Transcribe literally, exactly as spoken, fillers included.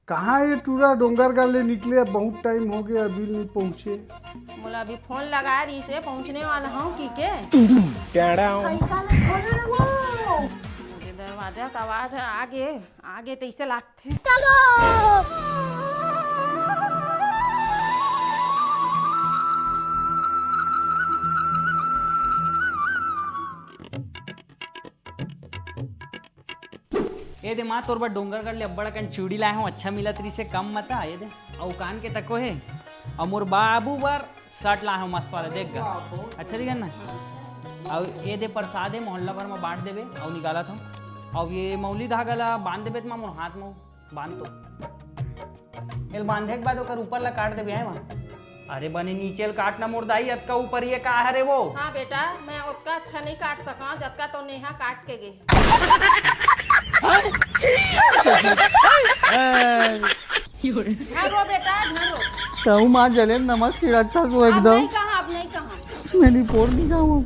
कहाँ ये टूरा डोंगरगढ़ ले निकले? अब बहुत टाइम हो गया, अभी नहीं पहुँचे। मोला अभी फोन लगाए रहिस हे, पहुँचने वाला हूँ कि के। टेढ़ा हूँ। ये दरवाजा का आवाज आगे, आगे तइसे लागथे। ए दे माँ, तोर बर डोंगरगढ़ ले अब्बड़ अकन चूड़ी लाए हूँ, अच्छा मिलत रहिसे कम म त। ए दे, अउ कान के तको हे, अउ मोर बाबू बर शर्ट लाए हूँ मस्त वाला, देख गा, अच्छा दिखत ना। अउ ए दे प्रसाद हे, मोहल्ला भर म बांट देबे अउ निकालत हूँ। अउ ये मौली धागा ला बांध देबे त माँ मोर हाथ म, बांध तो। एल बांधे के बाद ओकर ऊपर ला काट देबे, है माँ? अरे बने नीचे ल काट ना मोर दाई, अतका ऊपर ये का हरे वो? हाँ बेटा, मैं ओतका अच्छा नहीं काट सका जतका तो नेहा काट के गे। झन रो बेटा, झन रो। तहु माँ जले नमक छिड़कता सो अब एकदम। नहीं कहा, अब नहीं कहा। मैं नहीं फोड़ नहीं जाऊँ।